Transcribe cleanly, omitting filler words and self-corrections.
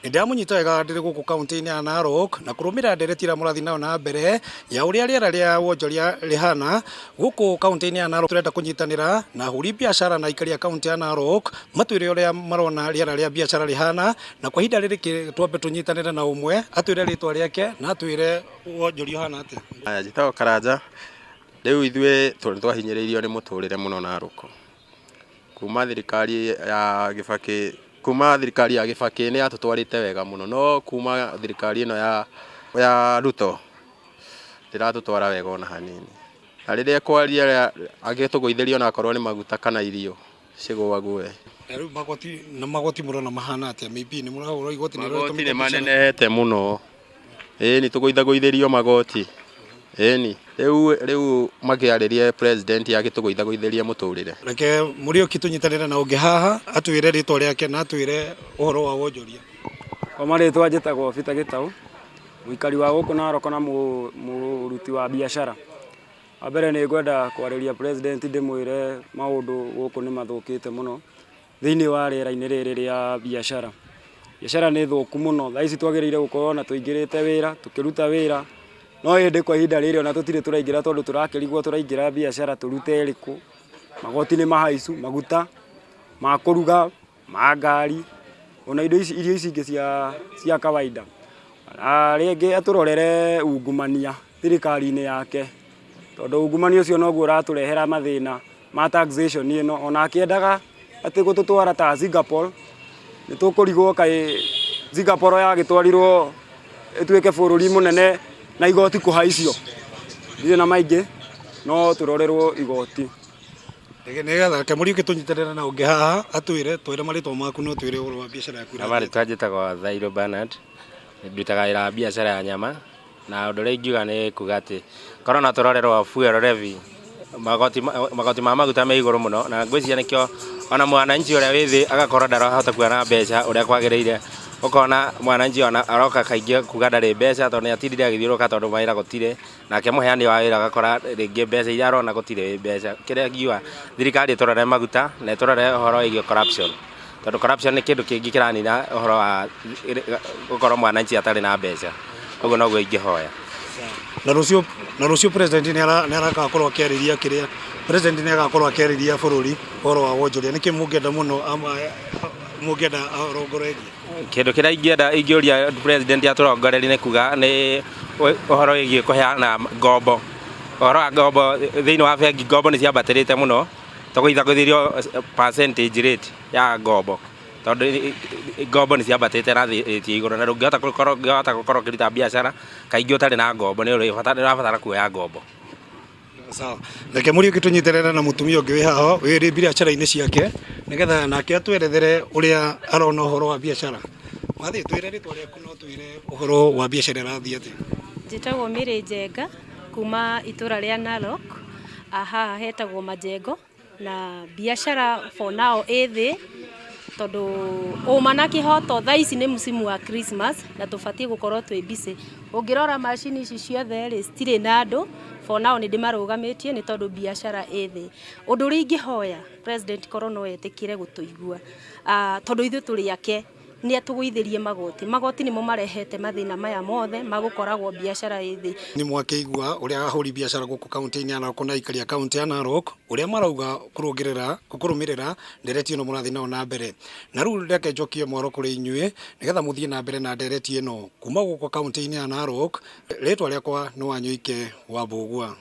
Nĩndamũnyita wega ndĩrĩ gũkũ kaunti-inĩ ya Narok na kũrũmĩrĩra ndereti ĩrĩa mũrathiĩ nayo na mbere ya ũrĩa rĩera rĩa wonjoria rĩhana gũkũ kaunti-inĩ ya Narok. Tũrenda kũnyitanĩra na ahũri biacara na aikari a kaunti ya Narok matwĩre ũrĩa marona rĩera rĩa biacara rĩhana, na kwa ihinda rĩrĩ twambe tũnyitanĩre na ũmwe atwĩre rĩtwa rĩake na atwĩre wonjoria ũhana atĩa. Aya, njĩtagwo Karanja. Rĩu ithuĩ nĩ twahinyĩrĩirio nĩ mũtũrĩre mũno Narok. Kuma thirikari ya Kibaki, kuma thirikari ya Kibaki nĩ yatũtwarĩte wega mũno, no kuma thirikari ĩno ya Ruto ndĩratũtwara wega ona hanini. Na rĩrĩa ekwaria agĩtũgũithĩria onakorwo nĩ maguta kana irio cigũagũe. Na rĩu magoti, na magoti mũrona mahana atĩa? Maybe nĩ mũrahũra igoti nĩ Magoti nĩ manenehete mũno. Ĩni tũgũithagũithĩrio magoti. Ĩni rĩu rĩu makĩarĩrie president agĩtũgũithagũithĩrie mũtũrĩre. Reke Mũriũki tũnyitanĩre na ũngĩ haha atwĩre rĩtwa rĩake na atwĩre ũhoro wa wonjoria. Kwa marĩtwa njĩtagwo Peter Gĩtaũ, mũikari wa gũkũ Narok na mũruti wa biacara. Wa mbere nĩ ngwenda kwarĩria president ndĩmwĩre maũndũ gũkũ nĩ mathũkĩte mũno thĩinĩ wa rĩera-inĩ rĩrĩ rĩa biacara. Biacara nĩ thũku mũno, thaa ici twagĩrĩire gũkorwo na tũingĩrĩte wĩra, tũkĩruta wĩra, no ĩndĩ kwa ihinda rĩrĩ ona tũtirĩ tũraingĩra tondũ tũrakĩrigwo tũraingĩra biacara tũrute ĩrĩkũ, magoti nĩ mahaicu, maguta ma kũruga, ma ngari, ona indo ici, irio ici ingĩ cia kawaida. Na rĩngĩ atũrorere ungumania thirikari-inĩ yake, tondũ ungumania ũcio noguo ũratũrehera mathĩna ma taxation ĩno, ona akĩendaga atĩ gũtũtwara ta Singapore, nĩ tũkũrigwo kaĩ Singapore yagĩtwarirwo ĩtuĩke bũrũri mũnene na igoti kũhaicio. Ndirĩ na maingĩ, no tũrorerwo igoti. Nĩgetha reke Mũriũki tũnyitanĩre na ũngĩ haha atwĩre, twĩre marĩtwa maku na ũtwĩre ũhoro wa biacara yaku. Na marĩtwa njĩtagwo Thairũ Bernard, ndutaga wĩra wa biacara ya nyama, na ũndũ ũrĩa ingiuga nĩ kuga atĩ korwo no tũrorerwo fuel levy, magoti ma maguta me igũrũ mũno, na ngwĩciria nĩkĩo ona mwananchi ũrĩa wĩ thĩ agakorwo ndarahota kuona mbeca ũrĩa kwagĩrĩire, ũkona mwananchi ona aroka kaingĩ kuga ndarĩ mbeca tondũ nĩ atindire agĩthiũrũrũka tondũ mawĩra gũtirĩ, nake mũheani wa wĩra agakora rĩngĩ mbeca iria arona gũtirĩ mbeca. Kĩrĩa ingiuga thirikari ĩtũrorere maguta na ĩtũrorere ũhoro wĩgiĩ corruption, tondũ corruption nĩ kĩndũ kĩngĩ kĩranina ũhoro wa gũkorwo mwananchi atarĩ na mbeca. Ũguo noguo ingĩhoya. Na rũciũ president nĩ aragakorwo akĩarĩria kĩrĩa president nĩ agakorwo akĩarĩria bũrũri ũhoro wa wonjoria. Nĩkĩ mũngĩenda mũno mũngĩenda arongorerie? Kĩndũ kĩrĩa ingĩenda ingĩũria president atũrongorerie nĩ kuga nĩ ũhoro wĩgiĩ kũheana ngombo. Ũhoro wa ngombo thĩinĩ wa bengi, ngombo nĩ ciambatĩrĩte mũno, tũgũithagũithĩrio percentage rate ya ngombo, tondũ ngombo nĩ ciambatĩte na rate ya igũrũ, na ndũngĩhota gũkorwo ũkĩruta biacara kaingĩ ũtarĩ na ngombo, nĩ ũrabatara kuoya ngombo. Sawa. Reke Mũriũki tũnyitanĩre na mũtumia ũngĩ wĩ haha wĩ biacara-inĩ ciake nĩgetha nake atwerethere ũrĩa arona ũhoro wa biacara. Wathiĩ twĩre rĩtwa rĩaku na ũtwĩre ũhoro wa biacara ĩrathiĩ atĩa. Njĩtagwo Mary Njenga kuma itũra rĩa Narok, haha hetagwo Majengo, na biacara for now ĩ thĩ tondũ ũma na kĩhoto thaa ici nĩ msimu wa Christmas na tũbatiĩ gũkorwo twĩ busy. Ũngĩrora macini ici ciothe rĩ, citirĩ na andũ, for now nĩ ndĩmarũgamĩtie nĩ tondũ biacara ĩ thĩ. Ũndũ ũrĩa ingĩhoya president korwo no etĩkĩre gũtũigua, tondũ ithuĩ tũrĩ ake, nĩ atũgũithĩrie magoti. Magoti nĩmo marehete mathĩna maya mothe ma gũkoragwo biacara ĩ thĩ. Nĩ mwakĩigua ũrĩa ahũri biacara gũkũ kaunti-inĩ ya Narok na aikari a kaunti ya Narok ũrĩa marauga kũrũngĩrĩra kũrũmĩrĩra ndereti ĩno mũrathiĩ nayo na mbere. Na rĩu reke njokie mwaro kũrĩ inyuĩ nĩgetha mũthiĩ na mbere na ndereti ĩno kuma gũkũ kaunti-inĩ ya Narok. Rĩtwa rĩakwa nĩ Wanyoike wa Mbũgua.